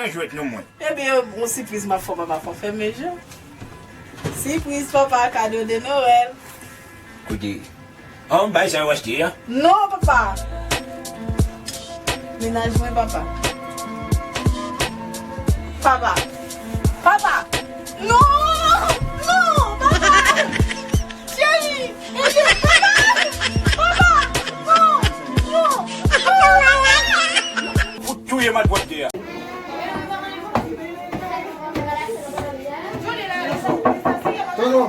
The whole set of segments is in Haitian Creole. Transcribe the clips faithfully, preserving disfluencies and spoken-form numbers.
Jwèt non mwen. Ebyen, yon sipriz m ap fè w, papa, fò w fè m menm jan. Sipriz papa, kado de Noël. Kote? Oh, bay sa yo achte a? Non, papa. Mennaj mwen, papa. Papa. Papa. Non! Non! Papa! Cheri! Cheri! Papa! Papa! Non! Non! Fout touye m ak bwat de a. Toto!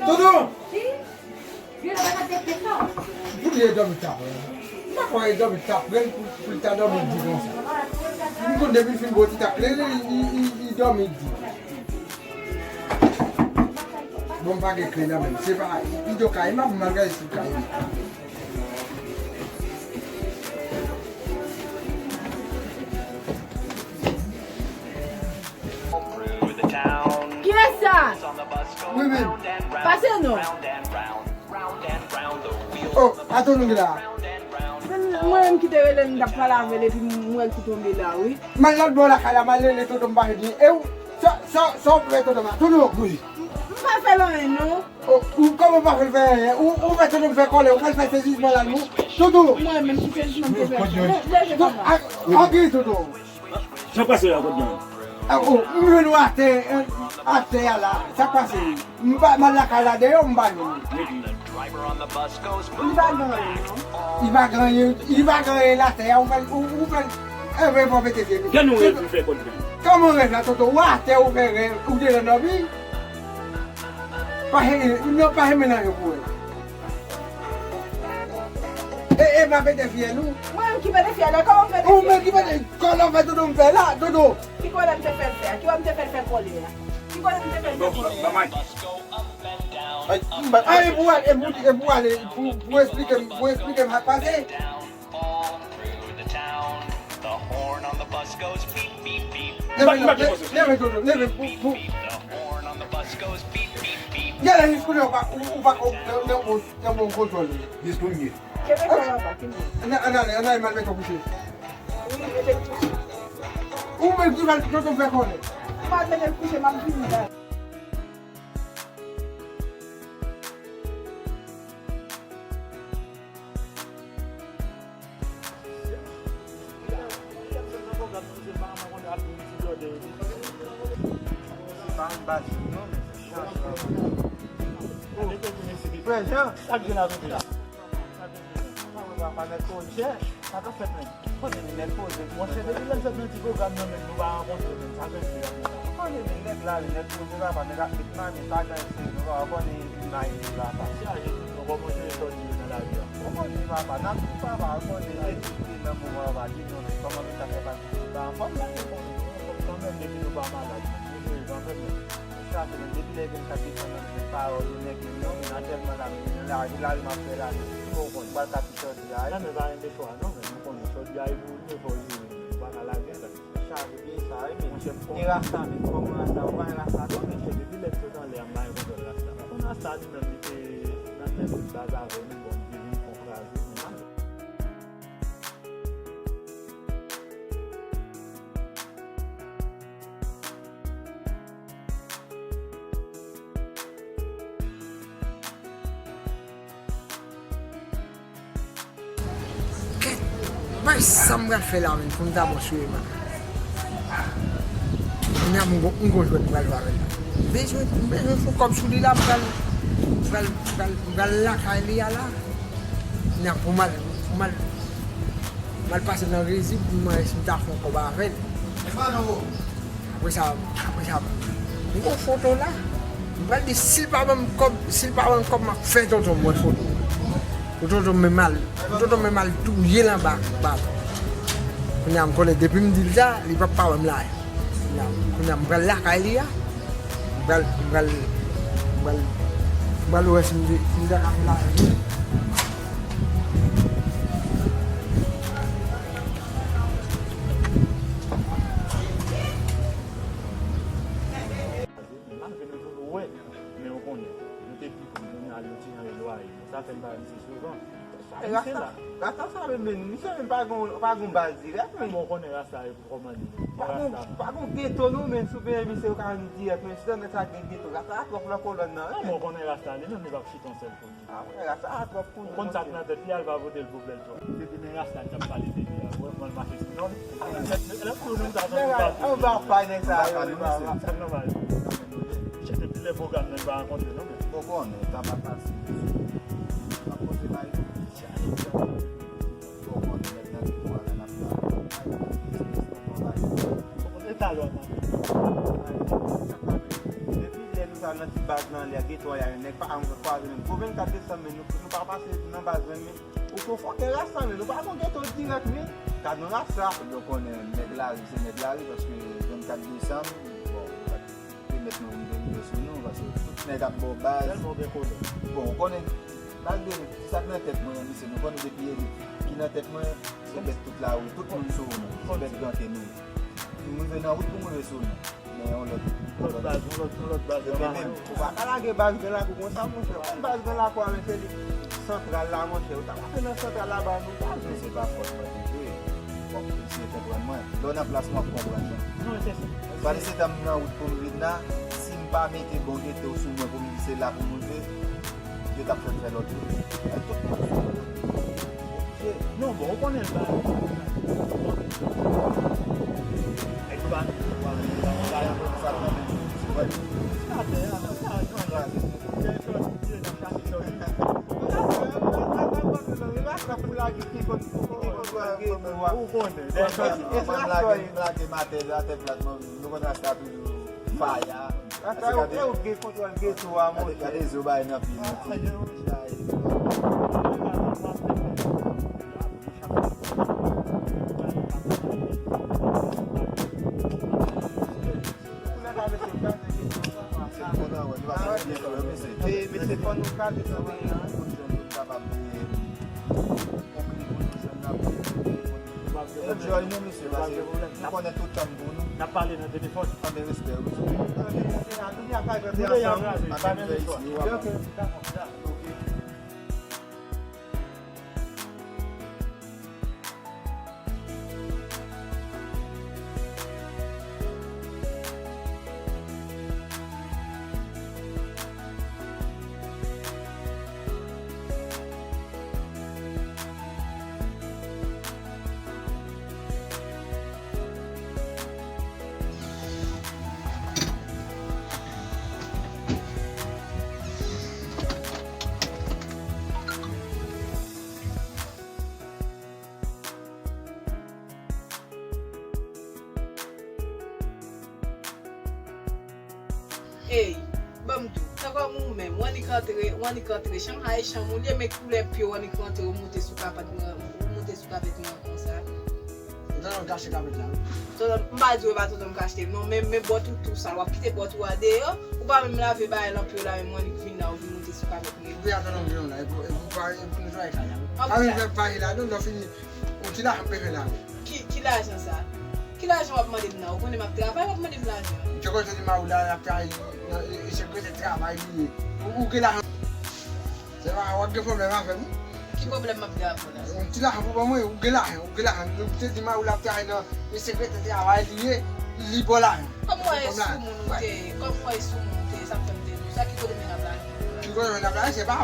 Toto! Pou li dòmi tap. M pa kwè li dòmi tap, men pou, pou li ta dòmi di konsa. M konn depi l fin bò ti tap, li, li, li, li, li dòmi di. Bon, m pa gen kle nan men m. Se pa, li do kay m, m al gade si kay m. Kiyès sa? Mwen menm. Pase non. Oh, atann nou la. Mwen menm ki te rele m, m t ap pale avè l, epi m wè l ki tonbe la, wi. M al lòt bò lakay la, m al rele Toto, m pa jwenn li. E ou, sa, sa, sa w fè Toto la? Toto! Wi. M pa fè l anyen, non. Oh, ou, kòman w pa fè l fè anyen? Ou, ou fè Toto fè kòlè, ou fè l fè sezisman la, non? Toto! Mwen menm ki sezisman m te fè. Leve, leve, papa. Antre, Toto! Sa k pase la, kot mwen? Ah, oh, m jwenn ou atè, eh, atè a la. Sa k pase? M pa, m al lakay la deyò, m pa jwenn ou. Li pa gen anyen, non. Li pa gen anyen, li pa gen anyen atè a, ou fè l, ou, ou fè l, eh, vre, fò mete fye nou. Jan nou rèv nou fè kòd mwen. Kòman rèv la, Toto? Ou atè, ou fè rèv, ou te nan dòmi? Pa, non, pa jwenn anyen pou wè. E, e pa pete fyèl ou? Mwen menm ki pete fyèl la, kòman m pete fyèl? Ou menm ki pete, kòlè w fè Toto m fè la, Toto. Ki kòlè m te fè l fè a? Ki wè m te fè l fè kòlè a? Ki kòlè m te fè l fè kòlè a? Ay, m ba, ay, e pou ale, e pou, e pou ale, pou, pou eksplike m, pou eksplike m sa k pase. Leve, leve, leve, Toto, leve, pou, pou. Gade jis kounye a, ou pa, ou, ou pa, ou, nan, nan, nan bon kontwòl li. Jis kounye. Kenbe kò w anba, kenbe. Ann, ann ale, ann ale, m al mete w kouche. Wi, mete l kouche. Ou menm ki pral Toto fè kòlè. M al mete l kouche, m ap vini la. Frè Jan, sa k gen la, mesye? Sa k gen la? Sa k gen la? Sa k gen la? Sa k ap fèt menm? Kote linèt poze? Monchè, depi lè m sot nan ti pwogram nan menm, nou pa rankontre menm. Sa fè di an. Ou konnen linèt la, linèt poze papa, nèg ap met mami, pa gen se, nou pa konnen imaj li papa. Chaje, nou kòmanse sòti yo nan lari a. Ou konnen papa, n ap di papa, ou konnen etid li nan moman papa, di nou menm, kòman nou ta fè pati pa anfòm, men nou konnen, nou anfòm kanmenm, depi nou pa malad, nou sere kanmenm, men nou chache, men depi lè vennkat desanm nan, men pawòl yo nèg menm non, men nan tèlman la, men nan lari, lari m ap fè la, men ou konn, pral ka sòti a. Nan men pa gen de chwa non, men nou konnen sòt di a e pou nou fò jere, nou pa ka lage l. Chaje byen sa wi, men monchè, m konn rasta, men kòman rasta, ou pa gen rasta non, men chè, depi lè m sot anlè a, m pa gen kontwòl rasta. Ou konn rasta li menm, li te nan menm baz avè nou, bon, li te vin fon kraze, men pa Kèt, bay sa m pral fè la menm pou m ta bon sou Ema. Kounye a m gon, m gon jwèt m pral jwe avè l la. M bezwen, m bezwen fè kòb sou li la, m pral, m pral, m pral, m pral lakay li a la. Kounye a pou m al, pou m al, m al pase nan Rezi pou m wè si m ta fè yon kòb avè l. Apre sa, apre sa, m gon foto la. M pral di si l pa ban m kòb, si l pa ban m kòb, m ap fè tonton m wè foto. Pou tonton m menm al, pou tonton m menm al touye l anba bal. Kounye a m konnen depi m di l sa, li p ap pa ban m lajan. Kounye a, kounye a m pral lakay li a. M pral, m pral, m pral, m pral wè si m, si m ta ka fè lajan. Malgre nou toujou wè, men ou konnen, nou te pi konnen, kounye a nou ti jan elwaye. Sa fè m pa vin isit souvan. Misye la. Rasta sa menm, men misye menm pa gon, pa gon baz dirèk, men. Bon, ou konnen rasta e kòman li ye. Pa gon, pa gon geto non, men si w veye misye yo ka vini dirèk, men si nan nèt sa gen geto, rasta a twòp nan kolòn nan. Non, men ou konnen rasta li menm, li p ap chita yon sèl kote. Ah, wè, rasta a twòp pou nou. Ou konn sa k nan tèt li a, li pa vote l pou bèl twòp. Se te men rasta ki t ap pale de li a. Ou wè kòman l mache sou nòt. Lè m di w nou ta santi pati. Anba pay nèg sa yo, li pa. Sa k nan pale. Chèche tout lè pwogram nan, li pa rankontre nou, men. Bon, konnen, tan pa pase. M ap poze bay nou. Bon, konnen, nèg nan geto a la, n ap pale. Bay nou biznis, nou pran bay nou. Bon, e talè w ap pale. Depi lè nou t al nan ti baz nan, lè geto a, nèg pa janm kwaze menm. Gwo vennkat desanm, men nou, nou pa pase nan baz menm, men. Ou konfòke rasta, men nou pa gon geto dirèk, men. Gad yon rasta. Yo konnen nèg lari se nèg lari, paske vennkat desanm, bon, pèmèt nou vin derive sou nou, paske tout nèg ap ba w baz. Tèlman w gen kolè. Bon, ou konnen, malgre sa k nan tèt mwen an, misye, nou konnen depi elit ki nan tèt mwen, se bèt tout lari, tout moun sou nou, se bèt gante nou. Nou rive nan wout pou m rive sou nou. Men yon lòt, yon lòt baz, yon lòt, yon lòt baz. Epi menm, ou pa ka lage baz Gran Lakou konsa, monchè. Konn baz Gran Lakou a, men se li santral la, monchè. Ou ta pase nan santral la, ba nou baz. Men se pa fòt mwen ki vre. Fòk misye konprann mwen. Lè w nan plas mwen, w ap konprann mwen. Non, se sa. Pale se tan m nan wout pou m vin la, si m pa mete bon geto sou mwen pou m di se la pou m rive, yo t ap fè m fè lòt wout. Tout moun sou wout. Non, bon, ou konnen l pa. Nèg pa. Sa nan men. Se vre. Atè a, sa, sa, sa. Ou konnen. Mwen lage, mwen lage m atè, atè plat, mwen, nou konn rasta toujou faya. Rasta yo, yo gen kontwòl geto a, monchè. Gade zo bay nan pye nou tou. Enjoy nou, mesye, paske nou konnen tout tan m pou nou. N ap pale nan telefòn. Anben, respè, wi. Anben, mesye, nou ap pale ansanm. Anben, mesye, wi, w ap pale. Ey, ban m di w, tankou ou menm, w annik antre, w annik antre, chanm sa e chanm ou li ye, men koulè pye w annik rantre, ou moute sou kapèt mwen, ou moute sou kapèt mwen konsa. Ou tande m kache kapèt la, wi. Tonton, m pa di w e pa tonton m k achte l, non, men, men bòt ou tou sal, w ap kite bòt ou a deyò, ou pa menm lave bagay lan pye w la, menm w annik vin la, ou vin moute sou kapèt mwen. Wi, a tonton m vin la, e pou, e pou, e pou netwaye kay la, wi. Pa vin fè pale la, non, lè w fini. Yon ti lajan m bezwen la. Ki, ki lajan sa? Ki lajan w ap mande m nan? Ou konnen m ap travay, w ap mande m lajan? M te konn tande mari w la, l ap travay nan, e, e, sekretè travay li ye. Ou, ou gen lajan. Se pa, w ap gen pwoblèm avè m. Ki pwoblèm m ap gen avè w la? Yon ti lajan pou ban mwen, ou gen lajan, ou gen lajan. M te di mari w la ap travay nan, e, sekretè travay li ye, li ba w lajan. Kòm w wè e sou moun ou te ye, kòm w wè e sou moun ou te ye, sa k fè m te di w sa, ki kote m te n ap lajan? Ki kote m te n ap lajan? Se pa,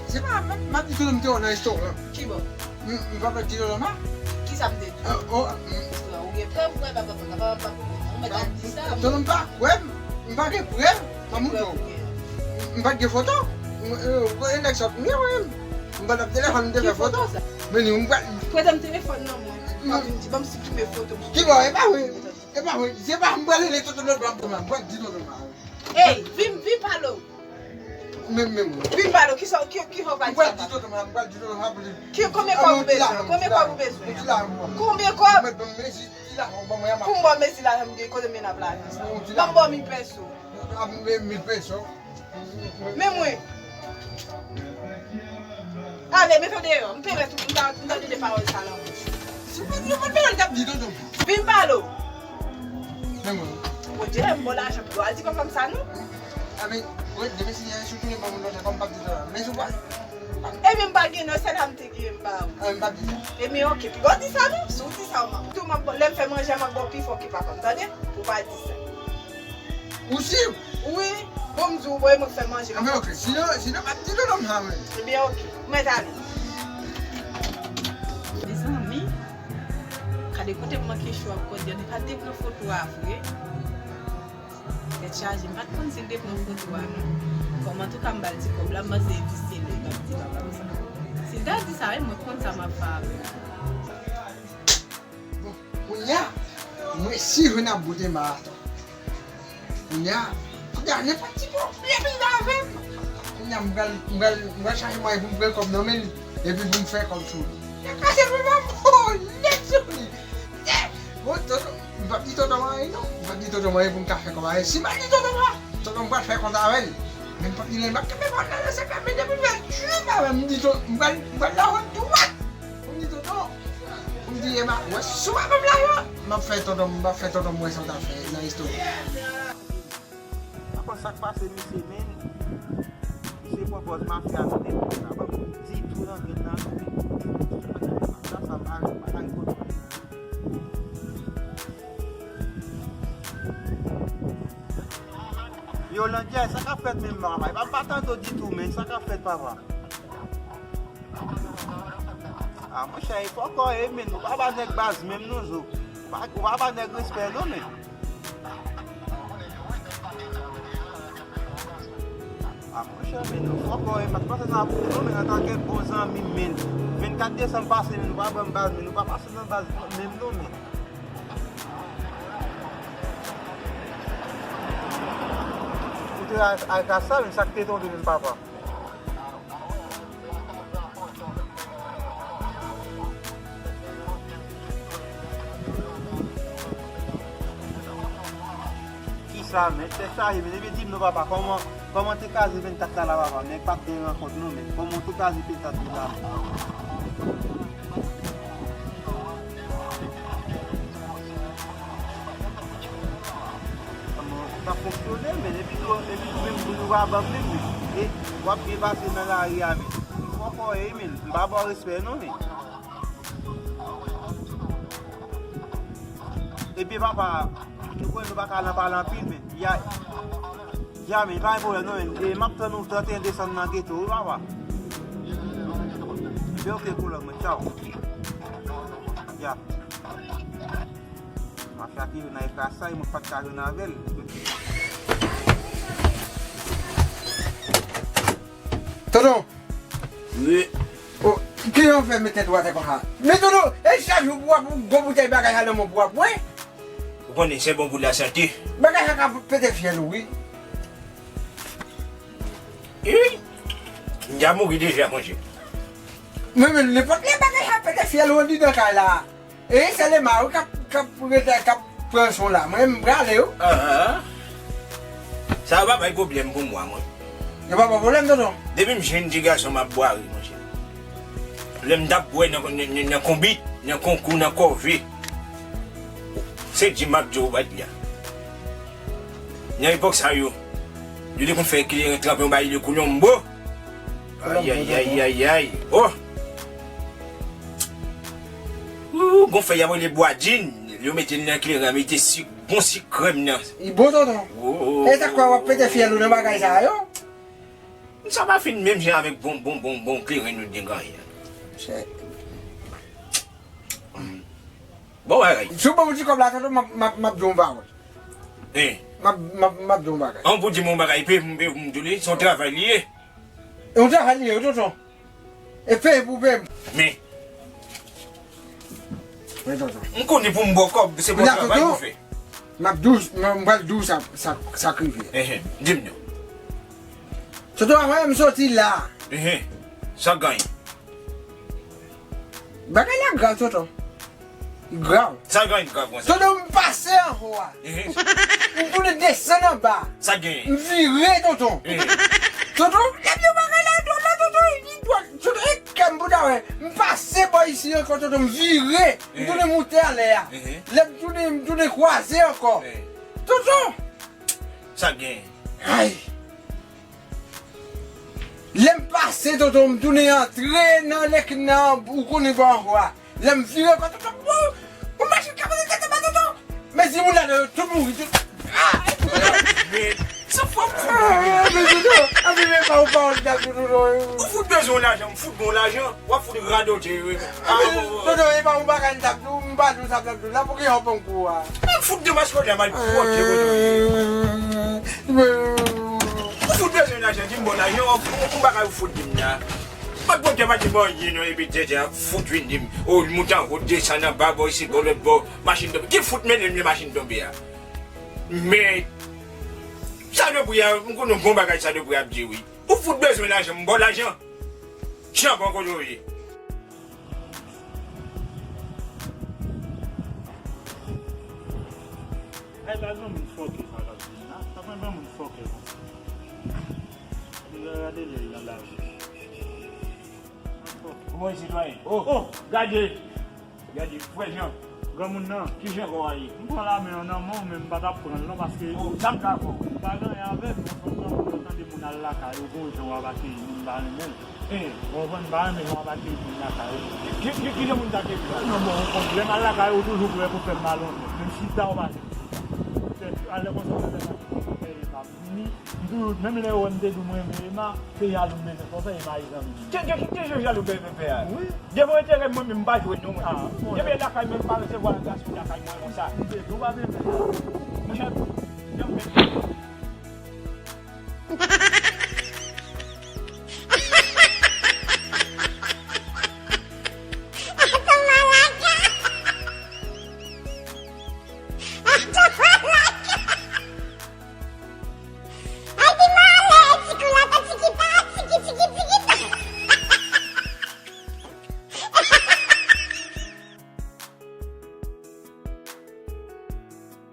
se pa, m, m ap di tonton m te wè w nan restoran. Ki bò? M, m pa pè di tonton m a. Ki sa m te di w? Ou gen prèv ou pa, pa, pa, ou mèt ap di sa. Tonton m pa kwè m, m pa gen prèv. Ki prèv ou gen? M pa gen foto. M, e, e nèg sòt mwen, wi. M pa t ap telefòn, m te fè foto. Men li, m pral. Prete m telefòn nan mwen. M ap vin di, ban m siprime foto m. Ki bò, e pa vre. E pa vre. Se pa, m pral rele tonton lòt bò, m pral di tonton m a. Ey, vin, vin pale w. Men, men mwen. Vin pale w, kisa, ki, ki sa w pral di papa? M pral di tonton m a, m pral di tonton m a pou li. Ki, konbyen kòb ou bezwen? Konbyen kòb ou bezwen? Konbyen kòb? Mwen ban m mezi, ti lajan, ban mwen a. Pou m ba w mezi lajan m gen, kote m vin ap lajan sa? Ban m ba w mil peso. A, mil peso. Men mwen. Ale, mete w deyò. M te mèt ou, m ta, m ta tande pawòl sa nan bouch ou. Si w pa di, w pa t bezwen t ap di tonton m. Vin pale w. Men mwen. Bondye, m ba w lajan pou w al di papa m sa, non? A, men, wi, demen si, si w tounen ban m lajan, kòm m p ap di tonton m. Men si w pa. Ebyen, m pa Gen non, se la m te gen m ba ou. Ah, m pa di sa. Ebyen, oke, piga w di sa non. Si w di sa, w ap tou m ap, lè m fè manje a, m ap ba w pi fò ke papa m, tande? Ou pa di sa. Ou si? Wi. Bon, m di w, bon, e mwen k fè manje. Ebyen, oke. Sinon, sinon, m ap di tonton m sa, men. Ebyen, oke. Ou mèt ale. Mezanmi, gade kote m manke cho ak kòd yo, li pa t te pran foto a vre. Tèt chaje, m pa t konn si l te pran foto a non. Kòm antouka m ba l ti kòb la, m panse e visye l, li t ap di papa m sa. Si l ta di sa, wi, mwen konn sa m ap fè avè l. Bon, kounye a, mwen si jwenn ap bout anba atò. Kounye a, kounye a, nenpòt ti pwoblèm li avè m. Kounye a, m pral, m pral, m pral chache mwayen pou m pran kòb nan men l, epi pou m fè kòb sou li. Nèg kase pou m ap, oh, nèg sou li. Nèg, bon, tonton, m p ap di tonton m anyen non. M p ap di tonton m anyen pou m ka fè kòb avè l. Si m al di tonton m la, tonton m pral fè kont avè l. Men m p ap di l anyen, m ap kenbe kòb la nan sèk la, men depi l fè tchwip avè m, m di tonton, m pral, m pral nan wòt dwat. Pou m di tonton, pou m di Ema, wè, si w pa ban m lajan, m ap fè tonton, m ap fè tonton m wè sa w t ap fè nan restoran. Ankò sa k pase misye menm, misye pran pòz mafya nan depo sa, pa ditou nan grenn nan. Sa, sa pa, pa, pa, Yo, Landjè, sa k ap fèt menm, papa? Epa m pa tande w ditou, men sa k ap fèt, papa? Ah, monchè, e fòkò ye, men nou pa ba nèg baz menm non, zo. Ou pa, ou pa ba nèg respè non, men. Ah, monchè, men nou fòkò ye, m pa t panse sa pou nou, men antanke bon zanmi, men vennkat desanm pase, men nou pa ban m baz, men nou pa pase nan baz menm non, men. Ou te al, al ka sa, men sa k te tonbe menm, papa? Kisa, men? Tèt chaje, men depi di m non, papa, kòman, kòman te kraze vennkat la la, papa? Nèg pa t gen rankont non, men kòman te kraze vennkat la la? Kòman sa fonksyone, men epi tou, epi tou menm, moun yo pa ban m menm, men. E w ap byen pase nan lari a, men. Ou fòkò ye, men. M pa ba w respè, non, men. Epi papa, nou konnen nou pa ka nan pale anpil, men. Ya, ya, men, pa gen pwoblèm, non, men. E m ap tann ou trannteyen desanm nan geto, wi, papa. Ebyen, oke, koulè mwen, tchaw. Ya. Mafya ki jwenn avèk Asay, mwen pa t ka jwenn avè l. Tonton! Wi. Oh, kijan w fè mete tèt ou atè konsa? Men tonton, e chak jou pou w ap yon gwo boutèy bagay sa nan men w pou w ap bwè? Ou konnen se bon pou lasante. Bagay sa ka pete fyèl ou, wi. Wi. M ja mouri deja, monchè. Men, men, nenpòt lè bagay sa pete fyèl ou anndidan kay la. E se Lema wi k ap, k ap rete, k ap pran son la. Mwen, m prale wi. Ahan. Sa yo pa bay pwoblèm pou mwen, mwen. Yo pa bay pwoblèm, tonton? Depi m jwenn ti gason, m ap bware, monchè. Lè m t ap bwè nan, nan, nan, nan konbit, nan konkou, nan kòve. Se di m ap di w, w pa t la. Nan epòk sa yo, yo te konn fè kleren tranpe yon bagay de kolonbo. Ayayayayay. Oh! Ooh, gon fèy y ap rele bwadin. Yo mete l nan kleren, mete sik, bon sik krèm nan. Li bon, tonton. Oh. E sa k fè w ap pete fyèl ou nan bagay sa yo? Sa pa fin menm jan avèk bon, bon, bon, bon kleren nou te genyen. Bon bagay. Si w ban m ti kòb la, tonton, m ap, m ap, m ap di w yon pawòl. Hein. M ap, m ap, m ap di w yon bagay. An pou di m yon bagay, peye pou m, peye pou m tou li, se yon travay li ye. E yon travay li ye, wi, tonton. E peye pou peye m. Men. Wi, tonton. M konnen pou m ba w kòb, se pou travay pou fè. M ap di w, m, m pral di w sa, sa, sa k rive. Hein, hein. Di m non. Tonton, avan m soti la. Hein, hein. Sa genyen? Bagay la grav, tonton. Li grav. Sa genyen grav konsa? Tonton, m pase anwo a. Ehe. M tounen desann anba. Sa genyen? M vire, tonton. Ehe. Tonton, lè m yon bagay la dwòl la, tonton, li dwòl. Tonton, e kè m pou ta wè. M pase bò isi ankò, tonton, m vire. M tounen moute anlè a. Ehe. Lè m tounen, m tounen kwaze ankò. Ehe. Tonton! Sa genyen? Ay! Lè m pase, tonton, m tounen antre nan lèk nan, ou konnen bò anfò a. Lè m vire kò, tonton, ou, ou mache kapote tèt anba, tonton. Men si moun la, tout mouri, tout. Ah! Men, se fò m fout. Ah, men tonton, anpi men pa ou pa w t ap di, tonton. Ou fout bezwen lajan, m fout bon lajan. W ap fout radote, wi. Ah, men, bon, bon. Tonton, e pa ou bagay m t ap di w, m pa di w sa m t ap di w la, pou ki w pran kou a? M fout de maskòt la, m al pwòte kote w ye. Ou fout bezwen lajan, di m bon lajan, w ap fout, ou bagay ou fout di m la. Mwen pwòte pa di m anyen non, epi tenten ap fout vin di m, o, moute an wot, desann anba, bò isit, bò lòt bò, machin tonbe. Ki fout mennen m lè machin tonbe a? Men, sa de pri a, m konnen bon bagay sa de pri ap di wi. Ou fout bezwen lajan, m ba w lajan. Chan bon kote w ye. Ay, pa granmoun fòkè sa k ap vin la. Pa granmoun fòkè konsa. Gade lè l nan lari. Ou bon, sitwayen? Oh, oh, gade! Gade, frè Jan. Granmoun nan. Ki jan kò w a ye? M pran lamen an nan men w, men m pa t ap pran l non, paske. Oh, sa m ka fè w? M pa gen anyen avè l, men fò granmoun nan tande moun al lakay ou, gon jan w ap akeyi moun, m pa renmen l. Eh, ou konprann, m pa renmen jan w ap akeyi moun lakay ou. Ki, ki, ki jan moun sa akeyi? Non, bon, ou konn, lè m al lakay ou, ou toujou prè pou fè m mal onè. Menm chita ou pa fè. Alè konsa, ou fè m mal. Vini, m toujou, menm lè ou wè m te di w m renmen Ema, se jalou m bezwen fè w fè, Ema e zanmi m. Ki, ki, ki, ki jan jalou m bezwen fè a? Wi. Devan enterè m, mwen menm m pa jwe non, mwen. Ah, bon. Depi e lakay mwen, m pa resevwa gason lakay mwen konsa. M te di w pa bebe. Monchè, jan m fè.